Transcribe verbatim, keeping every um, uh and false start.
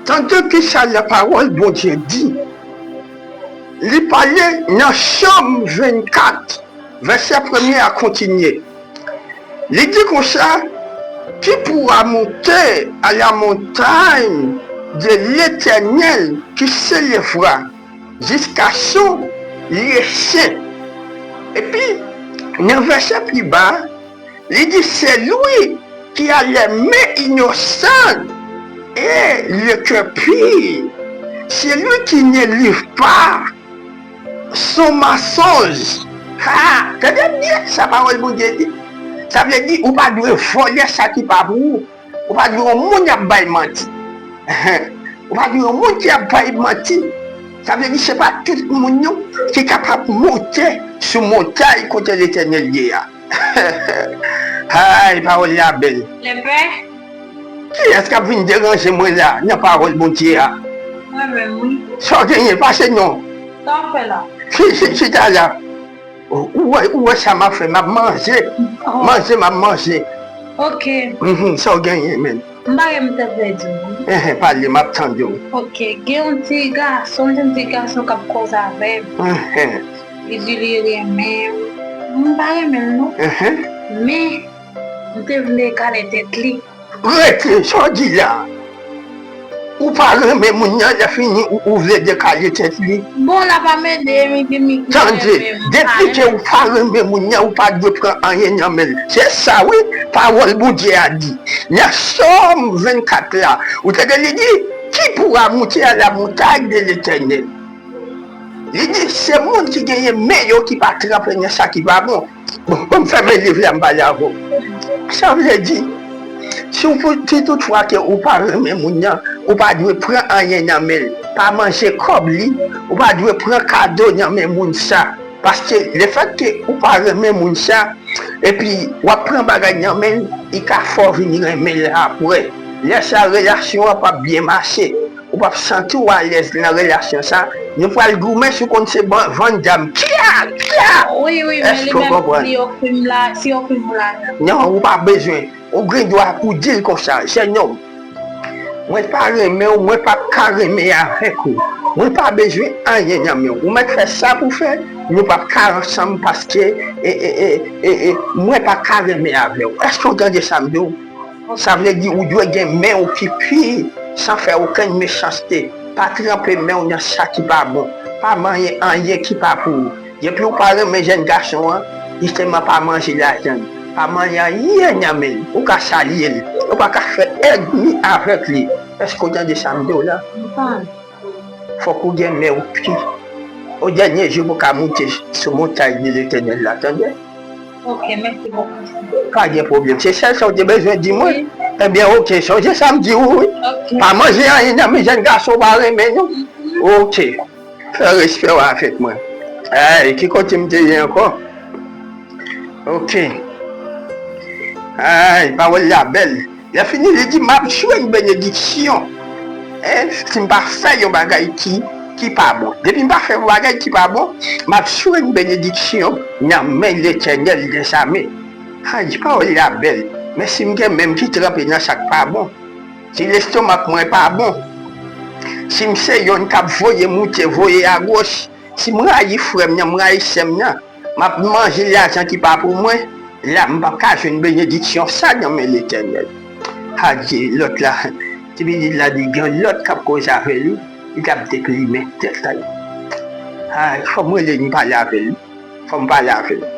Tande kisa lapawòl Bondye di. Li pale nan Sòm vennkat, vèsè premye a kontinye. Li di konsa, Qui pourra monter à la montagne de l'Éternel qui s'élèvera jusqu'à son lieu saint? Epi, nan vèsè pi ba, li di, C'est lui qui a les mains innocentes et le cœur pur. C'est lui qui ne livre pas son mensonge. Ha! Tande byen sa pawòl Bondye di. Sa vle di ou pa dwe vòlè sa ki pa pou ou. Ou pa dwe yon moun y ap bay manti. Ou pa dwe yon moun ki ap bay manti. Sa vle di se pa tout moun yo ki kapab monte sou montay kote Letènèl ye a. Ay, pawòl la bèl. Lepè? Kiyès k ap vin deranje mwen la nan pawòl Bondye a? Mwen menm, wi. Sa w genyen? Pase non. Sa w fè la? Chita la. Ou wè, ou wè sa m ap fè? M ap manje. Oh. Manje, m ap manje. Ok. Mhm, sa w genyen menm? M pa renmen tèt pèdi, non. Enhen, pale, m ap tande w. Ok, gen yon ti gason, yon ti gason k ap koze avè m. Enhen. Li di li renmen m. M pa renmen l, non. Enhen. Men, m te vle kale tèt li. Rete, sa w di la? Ou pa renmen moun nan, lè fini, ou, ou vle dekale tèt li. Bon, l ap ap ede m, epi m. Tande, depi ke ou pa renmen moun nan, ou pa dwe pran anyen nan men l. Se sa, wi, pawòl Bondye a di. Nan Sòm vennkat la, ou tande li di, Qui pourra monter à la montagne de l'Éternel? Li di, se moun ki genyen men yo ki pa tranpe nan sa ki pa bon. Bon, bon, m fèmen liv la, m pale avè w. Sa vle di, si w pou, si toutfwa ke ou pa renmen moun nan, ou pa dwe pran anyen nan men l. Pa manje kòb li, ou pa dwe pran kado nan men moun sa. Paske lefètke ou pa renmen moun sa, epi w ap pran bagay nan men l, li ka fè w vin renmen l apre. Lè sa, relasyon an p ap byen mache. Ou p ap santi w alèz nan relasyon sa. Nou pral goumen si w konn se ban-, vann dam. Kya! Kya! Wi, wi, men li menm, si yo fin m la, si yo fin m la. Non, ou pa bezwen. Ou gen dwa pou di l konsa, jennonm. Mwen pa renmen w, mwen p ap ka renmen avèk ou. Mwen pa bezwen anyen nan men w. Ou mèt fè sa pou fè, nou p ap ka ansanm paske, e, e, e, e, e, mwen pa ka renmen avè w. Èske w tande sa m di w? Sa vle di ou dwe gen men w ki pi san fè okenn mechanste. Pa tranpe men w nan sa ki pa bon. Pa manyen anyen ki pa pou ou. Depi w pa renmen jèn gason an, jisteman pa manje lajan l. Pa manyen anyen nan men l. Ou ka salye l. Ou pa ka fè ènmi avèk li. Èske w tande sa m di w la? Fòk ou gen men w pi. O dènye jou pou w ka moute sou montay de Letènèl la, tande? Ok, mèsi bokou. Pa gen pwoblèm. Se sèl sa w te bezwen di mwen? Wi. Ebyen, ok, sonje sa m di w, wi. Ok. Pa manje anyen nan men jèn gason w pa renmen, non? Mhm. Ok. Fè respè w avèk mwen. Ay, ki kote m te ye ankò? Ok. Ay, pawòl la bèl. Lè fini, li di, m ap jwenn benediksyon. Hein? Si m pa fè yon bagay ki, ki pa bon. Depi m pa fè yon bagay ki pa bon, m ap jwenn benediksyon nan men Letènèl dèzame. Ay, pawòl la bèl. Men si m gen men m ki tranpe nan sa k pa bon, si lestomak mwen pa bon, si m se yonn k ap voye moute, voye agoch, si m rayi frè m nan, m rayi sè m nan, m ap manje lajan ki pa pou mwen, la m p ap ka jwenn benediksyon sa nan men Letènèl. Adye, lòt la, ti pitit la di gen lòt k ap koze avè li, li t ap deplimen tèt la. Ay, fò m rele li, m pale avè li. Fò m pale avè l.